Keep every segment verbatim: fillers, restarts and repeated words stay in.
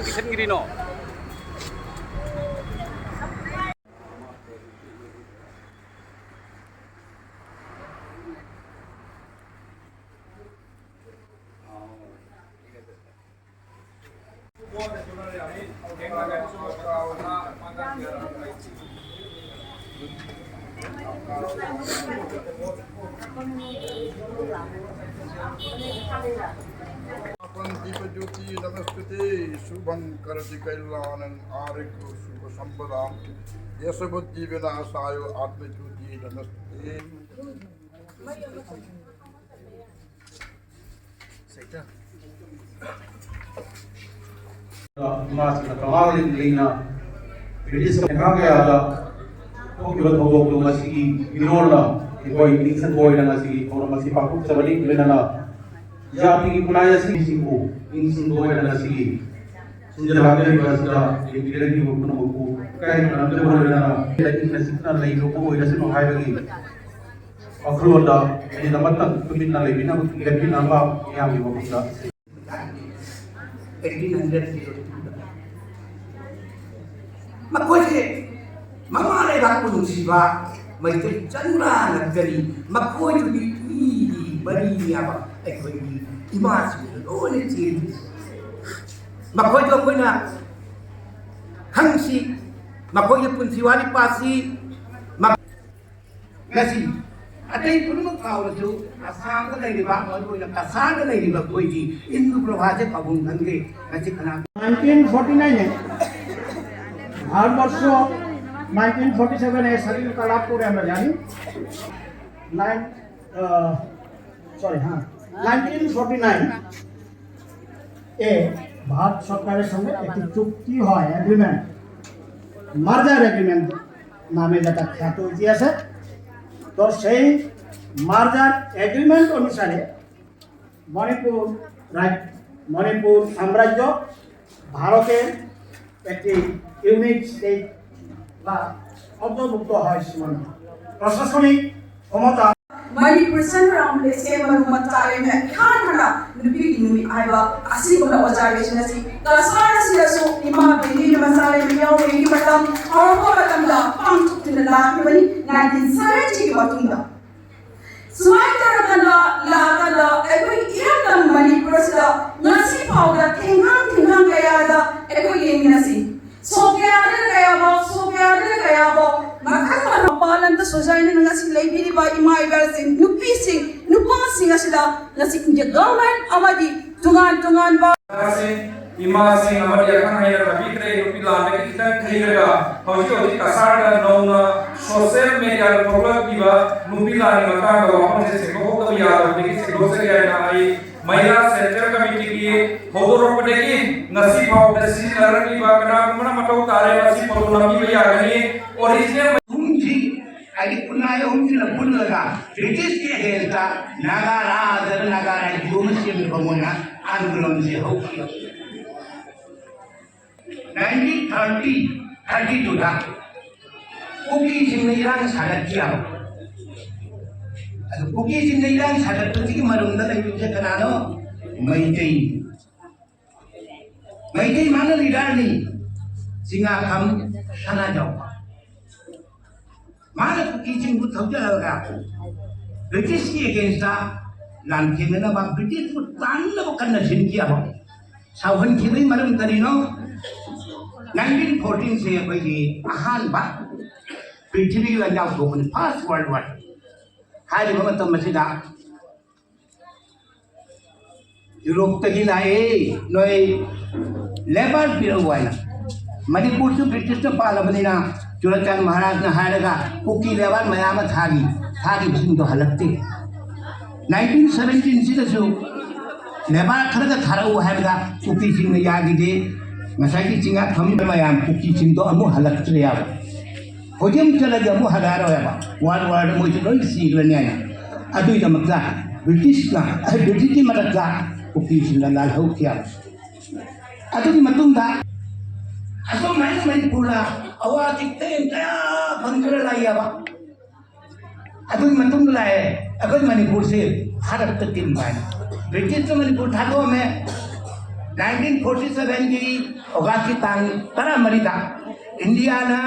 ꯀꯤꯁꯟꯒꯤꯔꯤꯅꯣ? दीप ज्योति नमस्तुते, शुभं करति कल्याणं आरोग्य सुख संपदा, यशोवृद्धि विनाशाय आत्म ज्योति नमस्तुते। ꯏꯃꯥꯁꯤꯡꯅ ꯀꯃꯥꯟ ꯂꯤꯛ ꯂꯤꯛꯅ ꯕ꯭ꯔꯤꯇꯤꯁ ꯂꯩꯉꯥꯛ ꯀꯌꯥꯗ ꯊꯣꯛꯈꯤꯕ ꯊꯧꯗꯣꯛꯇꯨ ꯉꯁꯤꯒꯤ ꯃꯤꯔꯣꯜꯅ ꯑꯩꯈꯣꯏ ꯅꯤꯡꯁꯤꯡꯕ ꯑꯣꯏꯅ ꯉꯁꯤꯒꯤ ꯊꯧꯔꯝ ꯑꯁꯤ ꯄꯥꯡꯊꯣꯛꯆꯕꯅꯤ꯫ ꯂꯣꯏꯅꯅ ꯖꯥꯇꯤꯒꯤ ꯈꯨꯟꯅꯥꯏ ꯑꯁꯤꯁꯤꯡꯕꯨ ꯅꯤꯡꯁꯤꯡꯕ ꯑꯣꯏꯅ ꯉꯁꯤꯒꯤ ꯁꯤꯟꯖ ꯂꯥꯡꯖꯔꯤꯕ ꯑꯁꯤꯗ ꯌꯦꯡꯕꯤꯔꯛꯂꯤꯕ ꯄꯨꯝꯅꯃꯛꯄꯨ ꯏꯀꯥꯏ ꯈꯨꯝꯅꯖꯕ ꯂꯣꯏꯅꯅ ꯏꯪꯅ ꯆꯤꯛꯅ ꯂꯩꯕꯕꯨ ꯑꯣꯏꯔꯁꯅꯨ ꯍꯥꯏꯕꯒꯤ ꯋꯥꯈꯜꯂꯣꯟꯗ ꯃꯤꯅꯤꯠ ꯑꯃꯇꯪ ꯇꯨꯃꯤꯟꯅ ꯂꯩꯕꯤꯅꯕ ꯂꯦꯞꯄꯤꯅꯕ ꯃꯤꯌꯥꯝꯒꯤ ꯃꯐꯝꯗ ꯑꯩꯠꯇꯤꯟ ꯍꯟꯗ꯭ꯔꯦꯠ ꯃꯈꯣꯏꯁꯦ ꯃꯃꯥ ꯂꯩꯕꯥꯛꯄꯨ ꯅꯨꯡꯁꯤꯕ ꯃꯩꯇꯩ ꯆꯅꯨꯔꯥ ꯉꯥꯛꯇꯅꯤ꯫ ꯃꯈꯣꯏꯗꯨꯗꯤ ꯏꯒꯤ ꯃꯔꯤꯅꯦꯕ ꯑꯩꯈꯣꯏꯒꯤ ꯏꯃꯥꯁꯤꯡꯗ ꯂꯣꯏꯅ ꯆꯦꯜꯂꯤ꯫ ꯃꯈꯣꯏꯗꯣ ꯑꯩꯈꯣꯏꯅ ꯈꯪꯁꯤ, ꯃꯈꯣꯏꯒꯤ ꯄꯨꯟꯁꯤ ꯋꯥꯔꯤ ꯄꯥꯁꯤ꯫ ꯃ-, ꯉꯁꯤ ꯑꯇꯩ ꯄꯨꯝꯅꯃꯛ ꯀꯥꯎꯔꯁꯨ ꯑꯁꯥꯝꯗ ꯂꯩꯔꯤꯕ, ꯃꯔꯨꯑꯣꯏꯅ ꯀꯁꯥꯔꯗ ꯂꯩꯔꯤꯕ ꯑꯩꯈꯣꯏꯗꯤ ꯏꯟꯗꯨ ꯄ꯭ꯔꯚꯥꯁꯦ ꯀꯥꯎꯐꯝ ꯈꯪꯗꯦ꯫ ꯉꯁꯤ ꯀꯅꯥ নাইনটিন ফর্টি নাইনে ভারতবর্ষ নাইনটিন ফর্টি সেভেনে স্বাধীনতা লাভ করে আমরা জানি। নাইন সরি হ্যাঁ নাইনটিন ফর্টি নাইন এ ভারত সরকারের সঙ্গে একটি চুক্তি হয়, এগ্রিমেন্ট, মার্জার এগ্রিমেন্ট নামে যেটা খ্যাত ইতিহাসে। তো সেই মার্জার এগ্রিমেন্ট অনুসারে মণিপুর রাজ মণিপুর সাম্রাজ্য ভারতের একটি ইউনিট স্টেট বা অন্তর্ভুক্ত হয় সীমান্ত প্রশাসনিক ক্ষমতা। ꯃꯅꯤꯄꯨꯔ ꯁꯅꯥꯔꯥꯝ ꯂꯩꯁꯦꯝꯕ ꯅꯣꯡꯃ ꯆꯥꯔꯦꯝꯅ ꯏꯍꯥꯟ ꯍꯥꯟꯅ ꯅꯨꯄꯤꯒꯤ ꯅꯨꯃꯤꯠ ꯍꯥꯏꯕ ꯑꯁꯤꯒꯨꯝꯕ ꯑꯣꯖꯥ ꯂꯩꯁꯤꯡ ꯑꯁꯤ ꯀꯁꯥꯔ ꯑꯁꯤ ꯏꯃꯥ ꯕꯦꯂꯤꯅ ꯃꯆꯥ ꯂꯩꯕ ꯌꯥꯎꯔꯤꯉꯩꯒꯤ ꯃꯇꯝ ꯍꯧꯔꯛꯄ ꯃꯇꯝꯗ ꯄꯥꯡꯊꯣꯛꯇꯨꯅ ꯂꯥꯛꯈꯤꯕꯅꯤ, ꯅꯥꯏꯟꯇꯤꯟ ꯁꯚꯦꯟꯇꯤꯒꯤ ꯃꯇꯨꯡꯗ꯫ ꯁꯨꯃꯥꯏꯅ ꯇꯧꯔꯀꯥꯟꯗ ꯂꯥꯛꯑꯀꯥꯟꯗ ꯑꯩꯈꯣꯏ ꯏꯔꯝꯗꯝ ꯃꯅꯤꯄꯨꯔ ꯑꯁꯤꯗ ꯉꯁꯤ ꯐꯥꯎꯗ ꯊꯦꯡꯈꯥꯡ ꯊꯦꯡꯈꯥꯡ ꯀꯌꯥꯗ ꯑꯩꯈꯣꯏ ꯌꯦꯡꯃꯤꯟꯅꯁꯤ꯫ ꯁꯣꯛ ꯀꯌꯥꯗꯅ ꯀꯌꯥꯐꯥꯎ, ꯁꯣꯛ ꯀꯌꯥꯗꯅ ꯀꯌꯥꯐꯥꯎ ꯃꯈꯜ ꯃꯈꯜ ꯃꯄꯥꯟ ꯂꯝꯗ ꯁꯣꯖꯥꯏꯅꯅ ꯉꯁꯤ ꯂꯩꯕꯤꯔꯤꯕ ꯏꯃꯥ ꯏꯕꯦꯜꯁꯤꯡ, ꯅꯨꯄꯤꯁꯤꯡ, ꯅꯨꯄꯥꯁꯤꯡ ꯑꯁꯤꯗ ꯉꯁꯤ ꯏꯟꯗꯤꯌꯥ ꯒꯚꯔꯟꯃꯦꯟ ꯑꯃꯗꯤ ꯇꯣꯉꯥꯟ ꯇꯣꯉꯥꯟꯕ ꯏꯃꯥꯁꯤꯡ ꯑꯃꯗꯤ ꯑꯈꯪ ꯑꯍꯩꯅ ꯇꯥꯛꯄꯤꯈ꯭ꯔꯦ꯫ ꯅꯨꯄꯤ ꯂꯥꯟꯗꯒꯤ ꯈꯤꯇꯪ ꯊꯩꯔꯒ ꯍꯧꯖꯤꯛ ꯍꯧꯖꯤꯛ ꯀꯁꯥꯔꯗ ꯅꯧꯅ ꯁꯣꯁꯤꯌꯦꯜ ꯃꯦꯗꯤꯌꯥꯗ ꯊꯣꯛꯂꯛꯂꯤꯕ ꯅꯨꯄꯤ ꯂꯥꯟꯒꯤ ꯃꯇꯥꯡꯗ ꯋꯥꯐꯝꯁꯦ ꯁꯦꯡꯗꯣꯛꯍꯧꯗꯕ ꯌꯥꯗꯕꯗꯒꯤ ꯁꯦꯡꯗꯣꯛꯆꯒꯦ ꯍꯥꯏꯅ ꯑꯩ ꯃꯍꯤꯂꯥ ꯁꯦꯟꯇ꯭ꯔꯦꯜ ꯀꯃꯤꯇꯤꯒꯤ ꯍꯧꯗꯣꯔꯛꯄꯗꯒꯤ ꯉꯁꯤ ꯐꯥꯎꯕꯗ ꯁꯤꯖꯤꯟꯅꯔꯛꯂꯤꯕ ꯀꯅꯥꯒꯨꯝꯕꯅ ꯃꯊꯧ ꯇꯥꯔꯦ, ꯃꯁꯤ ꯐꯣꯇꯣ ꯅꯝꯕꯤꯕ ꯌꯥꯒꯅꯤ꯫ ꯑꯣꯔꯤꯖꯤꯅꯦꯜ ꯑꯍꯨꯝꯁꯤ, ꯍꯥꯏꯗꯤ ꯈꯨꯟꯅꯥꯏ ꯑꯍꯨꯝꯁꯤꯅ ꯄꯨꯜꯂꯒ ꯕ꯭ꯔꯤꯇꯤꯁꯀꯤ ꯑꯒꯦꯟꯁꯇ ꯅꯥꯒꯥ ꯔꯥꯖ, ꯅꯥꯒꯥ ꯔꯥꯖ꯭ꯌ ꯑꯃ ꯁꯦꯝꯅꯕ ꯃꯣꯏꯅ ꯑꯟꯗꯣꯂꯟꯁꯦ ꯍꯧꯈꯤ꯫ ꯅꯥꯏꯟꯇꯤꯟ ꯊꯥꯔꯇꯤ, ꯊꯥꯔꯇꯤ ꯇꯨꯗ ꯀꯨꯀꯤꯁꯤꯡꯅ ꯏꯔꯥꯡ ꯁꯥꯒꯠꯈꯤꯕ꯫ ꯑꯗꯨ ꯀꯨꯀꯤꯁꯤꯡꯅ ꯏꯔꯥꯡ ꯁꯥꯒꯠꯄꯁꯤꯒꯤ ꯃꯔꯨꯝꯗ ꯂꯩꯕꯁꯦ ꯀꯅꯥꯅꯣ? ꯃꯩꯇꯩ꯫ ꯃꯩꯇꯩ ꯃꯥꯅ ꯂꯤꯗꯔꯅꯤ, ꯆꯤꯡꯉꯥꯈꯝ ꯁꯅꯥꯖꯥꯎꯕ꯫ ꯃꯥꯅ ꯀꯨꯀꯤꯁꯤꯡꯕꯨ ꯊꯧꯖꯤꯜꯂꯒ ꯕ꯭ꯔꯤꯇꯤꯁꯀꯤ ꯑꯦꯒꯦꯟꯁꯇ ꯂꯥꯟꯊꯦꯡꯅꯅꯕ, ꯕ꯭ꯔꯤꯇꯤꯁꯄꯨ ꯇꯥꯟꯅꯕ ꯀꯟꯅ ꯁꯤꯟꯈꯤꯕ꯫ ꯁꯥꯎꯍꯟꯈꯤꯕꯒꯤ ꯃꯔꯝ ꯀꯔꯤꯅꯣ? ꯅꯥꯏꯟꯇꯤꯟ ꯐꯣꯔꯇꯤꯟꯁꯦ ꯑꯩꯈꯣꯏꯒꯤ ꯑꯍꯥꯟꯕ ꯄ꯭ꯔꯤꯊꯤꯕꯤꯒꯤ ꯂꯥꯟꯖꯥꯎ ꯊꯣꯛꯄꯅꯤ, ꯐꯥꯔꯁ ꯋꯥꯔꯜ ꯋꯥꯔ꯫ ꯍꯥꯏꯔꯤꯕ ꯃꯇꯝ ꯑꯁꯤꯗ ꯌꯨꯔꯣꯞꯇꯒꯤ ꯂꯥꯛꯑꯦ, ꯅꯣꯏ ꯂꯦꯕꯔ ꯄꯤꯔꯛꯎ ꯍꯥꯏꯅ꯫ ꯃꯅꯤꯄꯨꯔꯁꯨ ꯕ꯭ꯔꯤꯇꯤꯁꯅ ꯄꯥꯜꯂꯕꯅꯤꯅ ꯆꯨꯔꯥꯆꯥꯟ ꯃꯍꯥꯔꯥꯖꯅ ꯍꯥꯏꯔꯒ ꯀꯨꯀꯤ ꯂꯦꯕꯔ ꯃꯌꯥꯝ ꯑꯃ ꯊꯥꯈꯤ, ꯊꯥꯈꯤꯕꯁꯤꯡꯗꯣ ꯍꯜꯂꯛꯇꯦ꯫ ꯅꯥꯏꯟꯇꯤꯟ ꯁꯚꯦꯟꯇꯤꯟꯁꯤꯗꯁꯨ ꯂꯦꯕꯔ ꯈꯔꯒ ꯊꯥꯔꯛꯎ ꯍꯥꯏꯕꯗ ꯀꯨꯀꯤꯁꯤꯡꯅ ꯌꯥꯈꯤꯗꯦ꯫ ꯉꯁꯥꯏꯒꯤ ꯆꯤꯡꯉꯥ ꯊꯝꯃꯤꯕ ꯃꯌꯥꯝ ꯀꯨꯀꯤꯁꯤꯡꯗꯣ ꯑꯃꯨꯛ ꯍꯜꯂꯛꯇ꯭ꯔꯦ ꯍꯥꯏꯕ꯫ ꯍꯧꯖꯤꯛ ꯑꯃꯨꯛ ꯆꯠꯂꯗꯤ ꯑꯃꯨꯛ ꯍꯜꯂꯛꯑꯔꯣꯏ ꯍꯥꯏꯕ, ꯋꯥꯔꯜ ꯋꯥꯔꯗ ꯃꯣꯏꯁꯨ ꯂꯣꯏ ꯁꯤꯈ꯭ꯔꯅꯤ ꯍꯥꯏꯅ꯫ ꯑꯗꯨꯒꯤꯗꯃꯛꯇ ꯕ꯭ꯔꯤꯇꯤꯁꯅ, ꯕ꯭ꯔꯤꯇꯤꯁꯀꯤ ꯃꯔꯛꯇ ꯀꯨꯀꯤꯁꯤꯡꯒ ꯂꯥꯜꯍꯧꯈꯤ ꯍꯥꯏꯕ꯫ ꯑꯗꯨꯒꯤ ꯃꯇꯨꯡꯗ ꯑꯁꯨꯃꯥꯏꯅ ꯃꯅꯤꯄꯨꯔꯗ ꯑꯋꯥ ꯆꯤꯛꯊꯦꯡ ꯀꯌꯥ ꯐꯪꯗꯨꯅ ꯂꯥꯛꯏꯕ꯫ ꯑꯗꯨꯒꯤ ꯃꯇꯨꯡꯗ ꯂꯥꯛꯑꯦ ꯑꯩꯈꯣꯏ ꯃꯅꯤꯄꯨꯔꯁꯦ ꯚꯥꯔꯠꯇ ꯇꯤꯟꯕ ꯍꯥꯏꯅ꯫ ꯕ꯭ꯔꯤꯇꯤꯁꯅ ꯃꯅꯤꯄꯨꯔ ꯊꯥꯗꯣꯛꯑꯝꯃꯦ꯫ ꯅꯥꯏꯟꯇꯤꯟ ꯐꯣꯔꯇꯤ ꯁꯚꯦꯟꯒꯤ ꯑꯣꯒꯁꯀꯤ ꯇꯥꯡ ꯇꯔꯥꯃꯔꯤꯗ ꯏꯟꯗꯤꯌꯥꯅ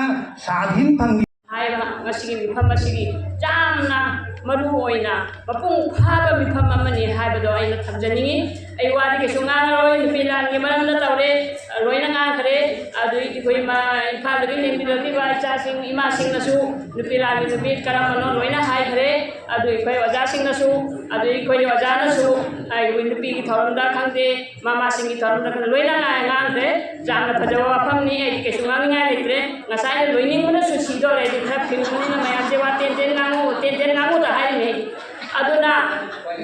ꯁꯥꯙꯤꯟ ꯐꯪꯉꯤ꯫ ꯍꯥꯏꯕ ꯉꯁꯤꯒꯤ ꯃꯤꯐꯝ ꯑꯁꯤꯒꯤ ꯌꯥꯝꯅ ꯃꯔꯨ ꯑꯣꯏꯅ ꯃꯄꯨꯡ ꯐꯥꯕ ꯃꯤꯐꯝ ꯑꯃꯅꯤ ꯍꯥꯏꯕꯗꯣ ꯑꯩꯅ ꯊꯝꯖꯅꯤꯡꯉꯤ꯫ ꯑꯩ ꯋꯥꯗꯤ ꯀꯩꯁꯨ ꯉꯥꯡꯉꯔꯣꯏ, ꯅꯨꯄꯤ ꯂꯥꯟꯒꯤ ꯃꯔꯝꯗ ꯇꯧꯔꯦ, ꯂꯣꯏꯅ ꯉꯥꯡꯈ꯭ꯔꯦ꯫ ꯑꯗꯨ ꯑꯩꯈꯣꯏ ꯏꯃꯥ ꯏꯝꯐꯥꯜꯗꯒꯤ ꯂꯦꯡꯕꯤꯔꯛꯂꯤꯕ ꯏꯆꯥꯁꯤꯡ ꯏꯃꯥꯁꯤꯡꯅꯁꯨ ꯅꯨꯄꯤ ꯂꯥꯟꯒꯤ ꯅꯨꯃꯤꯠ ꯀꯔꯝꯕꯅꯣ ꯂꯣꯏꯅ ꯍꯥꯏꯈ꯭ꯔꯦ꯫ ꯑꯗꯨ ꯑꯩꯈꯣꯏ ꯑꯣꯖꯥꯁꯤꯡꯅꯁꯨ, ꯑꯗꯨ ꯑꯩꯈꯣꯏ ꯑꯣꯖꯥꯅꯁꯨ ꯑꯩꯈꯣꯏ ꯅꯨꯄꯤꯒꯤ ꯊꯧꯔꯝꯗ ꯈꯪꯗꯦ, ꯃꯃꯥꯁꯤꯡꯒꯤ ꯊꯧꯔꯝꯗ ꯈꯪꯗꯦ, ꯂꯣꯏꯅ ꯉꯥꯡ- ꯉꯥꯡꯈ꯭ꯔꯦ꯫ ꯌꯥꯝꯅ ꯐꯖꯕ ꯋꯥꯐꯝꯅꯤ, ꯑꯩꯗꯤ ꯀꯩꯁꯨ ꯉꯥꯡꯅꯤꯡꯉꯥꯏ ꯂꯩꯇ꯭ꯔꯦ꯫ ꯉꯁꯥꯏꯅ ꯂꯣꯏꯅꯤꯡꯕꯅꯁꯨ ꯁꯤꯗꯧꯔꯦ, ꯑꯩꯗꯤ ꯈꯔ ꯐꯤꯡꯕꯅꯤꯅ ꯃꯌꯥꯝꯁꯦ ꯋꯥ ꯇꯦꯟ ꯇꯦꯟ ꯉꯥꯡꯉꯨ, ꯇꯦꯟ ꯇꯦꯟ ꯉꯥꯡꯉꯨꯗ ꯍꯥꯏꯔꯤꯅꯦ ꯑꯩꯗꯤ꯫ ꯑꯗꯨꯅ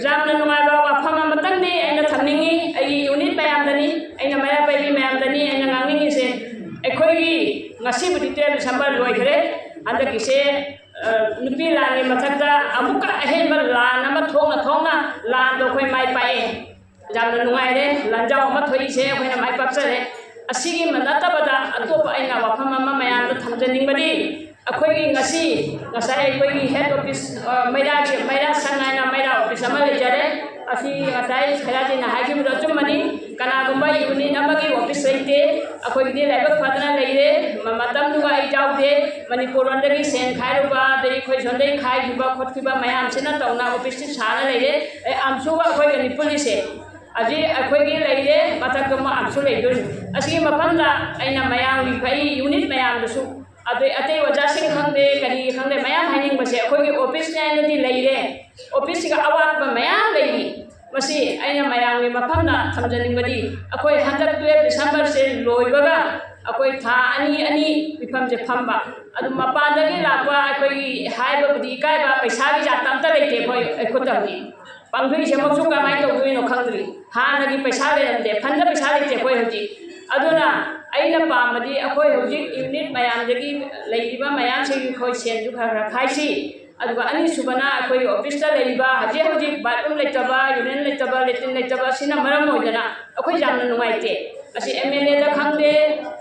ꯌꯥꯝꯅ ꯅꯨꯡꯉꯥꯏꯕ ꯋꯥꯐꯝ ꯑꯃꯇꯪꯗꯤ ꯑꯩꯅ ꯊꯝꯅꯤꯡꯉꯤ, ꯑꯩꯒꯤ ꯌꯨꯅꯤꯠ ꯃꯌꯥꯝꯗꯅꯤ, ꯑꯩꯅ ꯃꯩꯔꯥ ꯄꯥꯏꯕꯤ ꯃꯌꯥꯝꯗꯅꯤ ꯑꯩꯅ ꯉꯥꯡꯅꯤꯡꯉꯤꯁꯦ꯫ ꯑꯩꯈꯣꯏꯒꯤ ꯉꯁꯤꯕꯨꯗꯤ ꯇꯨꯌꯦꯜꯐ ꯗꯤꯁꯦꯝꯕꯔ ꯂꯣꯏꯈ꯭ꯔꯦ꯫ ꯍꯟꯗꯛꯀꯤꯁꯦ, ꯑ, ꯅꯨꯄꯤ ꯂꯥꯟꯒꯤ ꯃꯊꯛꯇ ꯑꯃꯨꯛꯀ ꯑꯍꯦꯟꯕ ꯂꯥꯟ ꯑꯃ ꯊꯣꯛꯅ ꯊꯣꯛꯅ ꯂꯥꯟꯗꯣ ꯑꯩꯈꯣꯏ ꯃꯥꯏ ꯄꯥꯛꯑꯦ꯫ ꯌꯥꯝꯅ ꯅꯨꯡꯉꯥꯏꯔꯦ꯫ ꯂꯥꯟꯖꯥꯎ ꯑꯃ ꯊꯣꯛꯏꯁꯦ ꯑꯩꯈꯣꯏꯅ ꯃꯥꯏ ꯄꯥꯛꯆꯔꯦ꯫ ꯑꯁꯤꯒꯤ ꯅꯠꯇꯕꯗ ꯑꯇꯣꯞꯄ ꯑꯩꯅ ꯋꯥꯐꯝ ꯑꯃ ꯃꯌꯥꯝꯗ ꯊꯝꯖꯅꯤꯡꯕꯗꯤ, ꯑꯩꯈꯣꯏꯒꯤ ꯉꯁꯤ, ꯉꯁꯥꯏ ꯑꯩꯈꯣꯏꯒꯤ ꯍꯦꯗ ꯑꯣꯐꯤꯁ, ꯑ, ꯃꯩꯔꯥꯒꯤ, ꯃꯩꯔꯥ ꯁꯪ ꯍꯥꯏꯅ ꯃꯩꯔꯥ ꯑꯣꯐꯤꯁ ꯑꯃ ꯂꯩꯖꯔꯦ꯫ ꯑꯁꯤ ꯉꯁꯥꯏ ꯈꯩꯔꯥꯖꯤꯅ ꯍꯥꯏꯈꯤꯕꯗꯣ ꯑꯆꯨꯝꯕꯅꯤ꯫ ꯀꯅꯥꯒꯨꯝꯕ ꯌꯨꯅꯤꯠ ꯑꯃꯒꯤ ꯑꯣꯐꯤꯁ ꯂꯩꯇꯦ꯫ ꯑꯩꯈꯣꯏꯒꯤꯗꯤ ꯂꯥꯏꯕꯛ ꯐꯗꯅ ꯂꯩꯔꯦ꯫ ꯃ-, ꯃꯇꯝꯗꯨꯒ ꯑꯩ ꯌꯥꯎꯗꯦ꯫ ꯃꯅꯤꯄꯨꯔ ꯂꯣꯝꯗꯒꯤ ꯁꯦꯟ ꯈꯥꯏꯔꯨꯕ, ꯑꯗꯩ ꯑꯩꯈꯣꯏ ꯁꯣꯝꯗꯒꯤ ꯈꯥꯏꯈꯤꯕ ꯈꯣꯠꯈꯤꯕ ꯃꯌꯥꯝꯁꯤꯅ ꯇꯧꯅ ꯑꯣꯐꯤꯁꯁꯤ ꯁꯥꯔ ꯂꯩꯔꯦ꯫ ꯑꯩ ꯑꯝꯁꯨꯒ ꯑꯩꯈꯣꯏꯒꯅꯤ ꯄꯨꯜꯂꯤꯁꯦ꯫ ꯍꯧꯖꯤꯛ ꯑꯩꯈꯣꯏꯒꯤ ꯂꯩꯔꯦ, ꯃꯊꯛꯇ ꯑꯃ ꯑꯝꯁꯨ ꯂꯩꯗꯣꯏꯅꯤ꯫ ꯑꯁꯤꯒꯤ ꯃꯐꯝꯗ ꯑꯩꯅ ꯃꯌꯥꯝꯒꯤ, ꯑꯩ ꯌꯨꯅꯤꯠ ꯃꯌꯥꯝꯗꯁꯨ, ꯑꯗꯩ ꯑꯇꯩ ꯑꯣꯖꯥꯁꯤꯡ ꯈꯪꯗꯦ, ꯀꯔꯤ ꯈꯪꯗꯦ, ꯃꯌꯥꯝ ꯍꯥꯏꯅꯤꯡꯕꯁꯦ, ꯑꯩꯈꯣꯏꯒꯤ ꯑꯣꯐꯤꯁꯅꯦ ꯍꯥꯏꯅꯗꯤ ꯂꯩꯔꯦ꯫ ꯑꯣꯐꯤꯁꯁꯤꯒ ꯑꯋꯥꯠꯄ ꯃꯌꯥꯝ ꯂꯩꯔꯤ꯫ ꯃꯁꯤ ꯑꯩꯅ ꯃꯌꯥꯝꯒꯤ ꯃꯐꯝꯗ ꯊꯝꯖꯅꯤꯡꯕꯗꯤ, ꯑꯩꯈꯣꯏ ꯍꯟꯗꯛ ꯇꯨꯌꯦꯜꯐ ꯗꯤꯁꯦꯝꯕꯔꯁꯦ ꯂꯣꯏꯕꯒ ꯑꯩꯈꯣꯏ ꯊꯥ ꯑꯅꯤ ꯑꯅꯤ ꯃꯤꯐꯝꯁꯦ ꯐꯝꯕ꯫ ꯑꯗꯨ ꯃꯄꯥꯟꯗꯒꯤ ꯂꯥꯛꯄ ꯑꯩꯈꯣꯏꯒꯤ ꯍꯥꯏꯕꯕꯨꯗꯤ ꯏꯀꯥꯏꯕ, ꯄꯩꯁꯥꯒꯤ ꯖꯥꯠꯇ ꯑꯝꯇ ꯂꯩꯇꯦ ꯑꯩꯈꯣꯏ, ꯑꯩꯈꯣꯏ ꯈꯨꯠꯇ ꯍꯧꯖꯤꯛ꯫ ꯄꯥꯡꯊꯣꯛꯏꯁꯦꯃꯛꯁꯨ ꯀꯃꯥꯏꯅ ꯇꯧꯗꯣꯏꯅꯣ ꯈꯪꯗ꯭ꯔꯤ꯫ ꯍꯥꯟꯅꯒꯤ ꯄꯩꯁꯥ ꯂꯩꯔꯝꯗꯦ, ꯐꯟꯗ ꯄꯩꯁꯥ ꯂꯩꯇꯦ ꯑꯩꯈꯣꯏ ꯍꯧꯖꯤꯛ꯫ ꯑꯗꯨꯅ ꯑꯩꯅ ꯄꯥꯝꯕꯗꯤ ꯑꯩꯈꯣꯏ ꯍꯧꯖꯤꯛ ꯌꯨꯅꯤꯠ ꯃꯌꯥꯝꯗꯒꯤ ꯂꯩꯔꯤꯕ ꯃꯌꯥꯝꯁꯤꯡꯒꯤ ꯑꯩꯈꯣꯏ ꯁꯦꯟꯁꯨ ꯈꯔ ꯈꯔ ꯈꯥꯏꯁꯤ꯫ ꯑꯗꯨꯒ ꯑꯅꯤꯁꯨꯕꯅ ꯑꯩꯈꯣꯏꯒꯤ ꯑꯣꯐꯤꯁꯇ ꯂꯩꯔꯤꯕ ꯍꯧꯖꯤꯛ ꯍꯧꯖꯤꯛ ꯕꯥꯠꯔꯨꯝ ꯂꯩꯇꯕ, ꯌꯨꯔꯤꯟ ꯂꯩꯇꯕ, ꯂꯦꯇ꯭ꯔꯤꯟ ꯂꯩꯇꯕ ꯑꯁꯤꯅ ꯃꯔꯝ ꯑꯣꯏꯗꯅ ꯑꯩꯈꯣꯏ ꯌꯥꯝꯅ ꯅꯨꯡꯉꯥꯏꯇꯦ꯫ ꯑꯁꯤ ꯑꯦꯝ ꯑꯦꯜ ꯑꯦꯗ ꯈꯪꯗꯦ,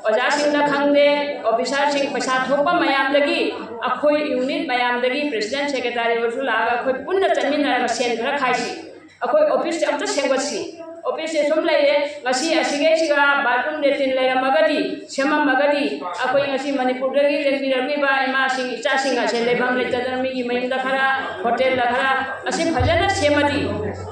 ꯑꯣꯖꯥꯁꯤꯡꯗ ꯈꯪꯗꯦ, ꯑꯣꯐꯤꯁꯥꯔꯁꯤꯡ ꯄꯩꯁꯥ ꯊꯣꯛꯄ ꯃꯌꯥꯝꯗꯒꯤ, ꯑꯩꯈꯣꯏ ꯌꯨꯅꯤꯠ ꯃꯌꯥꯝꯗꯒꯤ ꯄ꯭ꯔꯦꯁꯤꯗꯦꯟ ꯁꯦꯀ꯭ꯔꯦꯇꯥꯔꯤ ꯑꯣꯏꯔꯁꯨ ꯂꯥꯛꯑꯒ ꯑꯩꯈꯣꯏ ꯄꯨꯟꯅ ꯆꯠꯃꯤꯟꯅꯔꯒ ꯁꯦꯟ ꯈꯔ ꯈꯥꯏꯁꯤ꯫ ꯑꯩꯈꯣꯏ ꯑꯣꯐꯤꯁꯁꯦ ꯑꯝꯇ ꯁꯦꯝꯒꯠꯁꯤ꯫ ꯑꯣꯐꯤꯁꯁꯦ ꯁꯨꯝ ꯂꯩꯔꯦ꯫ ꯉꯁꯤ ꯑꯁꯤꯒꯩꯁꯤꯒ ꯕꯥꯠꯔꯨꯝ ꯂꯦꯇ꯭ꯔꯤꯟ ꯂꯩꯔꯝꯃꯒꯗꯤ, ꯁꯦꯝꯃꯝꯃꯒꯗꯤ, ꯑꯩꯈꯣꯏ ꯉꯁꯤ ꯃꯅꯤꯄꯨꯔꯗꯒꯤ ꯂꯦꯡꯕꯤꯔꯛꯂꯤꯕ ꯏꯃꯥꯁꯤꯡ, ꯏꯆꯥꯁꯤꯡ ꯑꯁꯦ ꯂꯩꯐꯝ ꯂꯩꯇꯗꯅ ꯃꯤꯒꯤ ꯃꯌꯨꯝꯗ ꯈꯔ, ꯍꯣꯇꯦꯜꯗ ꯈꯔ, ꯑꯁꯤ ꯐꯖꯅ ꯁꯦꯝꯃꯗꯤ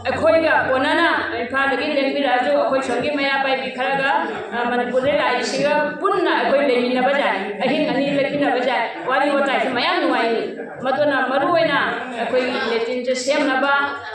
ꯑꯩꯈꯣꯏꯒ ꯀꯣꯟꯅꯅ ꯏꯝꯐꯥꯜꯗꯒꯤ ꯂꯦꯡꯕꯤꯔꯛꯑꯁꯨ ꯑꯩꯈꯣꯏ ꯁꯣꯝꯒꯤ ꯃꯩꯔꯥ ꯄꯥꯏꯕꯤ ꯈꯔꯒ, ꯑ, ꯃꯅꯤꯄꯨꯔꯗ ꯂꯥꯛꯏꯁꯤꯒ ꯄꯨꯟꯅ ꯑꯩꯈꯣꯏ ꯂꯩꯃꯤꯟꯅꯕ ꯌꯥꯏ, ꯑꯍꯤꯡ ꯑꯅꯤ ꯂꯩꯃꯤꯟꯅꯕ ꯌꯥꯏ, ꯋꯥꯔꯤ ꯋꯥꯇꯥꯏꯁꯨ ꯃꯌꯥꯝ ꯅꯨꯡꯉꯥꯏꯅꯤ꯫ ꯃꯗꯨꯅ ꯃꯔꯨꯑꯣꯏꯅ ꯑꯩꯈꯣꯏꯒꯤ ꯂꯦꯇ꯭ꯔꯤꯟꯁꯦ ꯁꯦꯝꯅꯕ,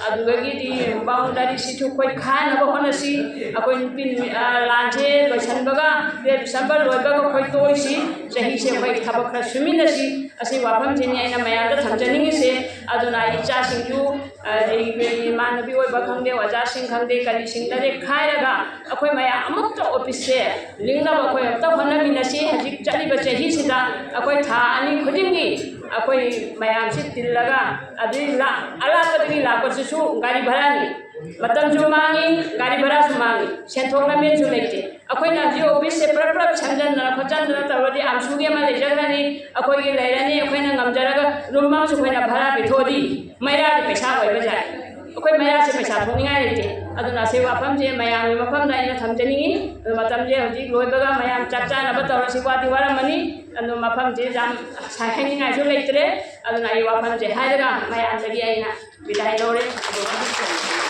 ꯑꯗꯨꯗꯒꯤꯗꯤ ꯕꯥꯎꯟꯗꯔꯤꯁꯤꯁꯨ ꯑꯩꯈꯣꯏ ꯈꯥꯅꯕ ꯍꯣꯠꯅꯁꯤ꯫ ꯑꯩꯈꯣꯏ ꯅꯨꯄꯤ ꯅꯨꯃꯤꯠ, ꯑ, ꯂꯥꯟꯁꯦ ꯂꯣꯏꯁꯤꯟꯕꯒ, ꯗꯦꯠ ꯗꯤꯁꯦꯝꯕꯔ ꯂꯣꯏꯕꯒ ꯑꯩꯈꯣꯏ ꯇꯣꯛꯏꯁꯤ꯫ ꯆꯍꯤꯁꯦ ꯑꯩꯈꯣꯏ ꯊꯕꯛ ꯈꯔ ꯁꯨꯃꯤꯟꯅꯁꯤ꯫ ꯑꯁꯤ ꯋꯥꯐꯝꯁꯤꯅꯤ ꯑꯩꯅ ꯃꯌꯥꯝꯗ ꯊꯝꯖꯅꯤꯡꯉꯤꯁꯦ꯫ ꯑꯗꯨꯅ ꯑꯩ ꯏꯆꯥꯁꯤꯡꯁꯨ, ꯑꯗꯒꯤ ꯏꯃꯥꯟꯅꯕꯤ ꯑꯣꯏꯕ ꯈꯪꯗꯦ, ꯑꯣꯖꯥꯁꯤꯡ ꯈꯪꯗꯦ, ꯀꯔꯤꯁꯤꯡꯗ ꯈꯥꯏꯔꯒ ꯑꯩꯈꯣꯏ ꯃꯌꯥꯝ ꯑꯃꯨꯛꯇ ꯑꯣꯐꯤꯁꯁꯦ ꯂꯤꯡꯅꯕ ꯑꯩꯈꯣꯏ ꯑꯃꯨꯛꯇ ꯍꯣꯠꯅꯃꯤꯟꯅꯁꯤ꯫ ꯍꯧꯖꯤꯛ ꯆꯠꯂꯤꯕ ꯆꯍꯤꯁꯤꯗ ꯑꯩꯈꯣꯏ ꯊꯥ ꯑꯅꯤ ꯈꯨꯗꯤꯡꯒꯤ ꯑꯩꯈꯣꯏ ꯃꯌꯥꯝꯁꯤ ꯇꯤꯜꯂꯒ, ꯑꯗꯨꯒꯤ ꯂꯥ-, ꯑꯔꯥꯞꯄꯗꯒꯤ ꯂꯥꯛꯄꯁꯤꯁꯨ ꯒꯥꯔꯤ ꯚꯔꯥꯅꯤ, ꯃꯇꯝꯁꯨ ꯃꯥꯡꯉꯤ, ꯒꯥꯔꯤ ꯚꯔꯥꯁꯨ ꯃꯥꯡꯉꯤ, ꯁꯦꯟꯊꯣꯛ ꯂꯝꯕꯦꯟꯁꯨ ꯂꯩꯇꯦ꯫ ꯑꯩꯈꯣꯏꯅ ꯍꯧꯖꯤꯛ ꯑꯣꯐꯤꯁꯁꯦ ꯄꯨꯂꯞ ꯄꯨꯂꯞ ꯁꯦꯝꯖꯤꯟꯗꯅ ꯈꯣꯠꯆꯟꯗꯅ ꯇꯧꯔꯗꯤ ꯑꯝꯁꯨꯒꯤ ꯑꯃ ꯂꯩꯖꯈ꯭ꯔꯅꯤ, ꯑꯩꯈꯣꯏꯒꯤ ꯂꯩꯔꯅꯤ, ꯑꯩꯈꯣꯏꯅ ꯉꯝꯖꯔꯒ ꯔꯨꯝ ꯑꯃꯁꯨ ꯑꯩꯈꯣꯏꯅ ꯚꯔꯥ ꯄꯤꯊꯣꯛꯑꯗꯤ ꯃꯩꯔꯥꯒꯤ ꯄꯩꯁꯥ ꯑꯣꯏꯕ ꯌꯥꯏ꯫ ꯑꯩꯈꯣꯏ ꯃꯩꯔꯥꯁꯦ ꯄꯩꯁꯥ ꯊꯣꯛꯅꯤꯡꯉꯥꯏ ꯂꯩꯇꯦ꯫ ꯑꯗꯨꯅ ꯑꯁꯤ ꯋꯥꯐꯝꯁꯦ ꯃꯌꯥꯝꯒꯤ ꯃꯐꯝꯗ ꯑꯩꯅ ꯊꯝꯖꯅꯤꯡꯉꯤ꯫ ꯑꯗꯨ ꯃꯇꯝꯁꯦ ꯍꯧꯖꯤꯛ ꯂꯣꯏꯕꯒ ꯃꯌꯥꯝ ꯆꯥꯛ ꯆꯥꯅꯕ ꯇꯧꯔꯁꯤ꯫ ꯋꯥꯗꯤ ꯋꯥꯔꯝꯃꯅꯤ, ꯑꯗꯨ ꯃꯐꯝꯁꯦ ꯌꯥꯝ ꯍꯥꯏꯅꯤꯡꯉꯥꯏꯁꯨ ꯂꯩꯇ꯭ꯔꯦ꯫ ꯑꯗꯨꯅ ꯑꯩ ꯋꯥꯐꯝꯁꯦ ꯍꯥꯏꯔꯒ ꯃꯌꯥꯝꯗꯒꯤ ꯑꯩꯅ ꯕꯤꯗꯥꯏ ꯂꯧꯔꯦ꯫ ꯑꯗꯨꯒ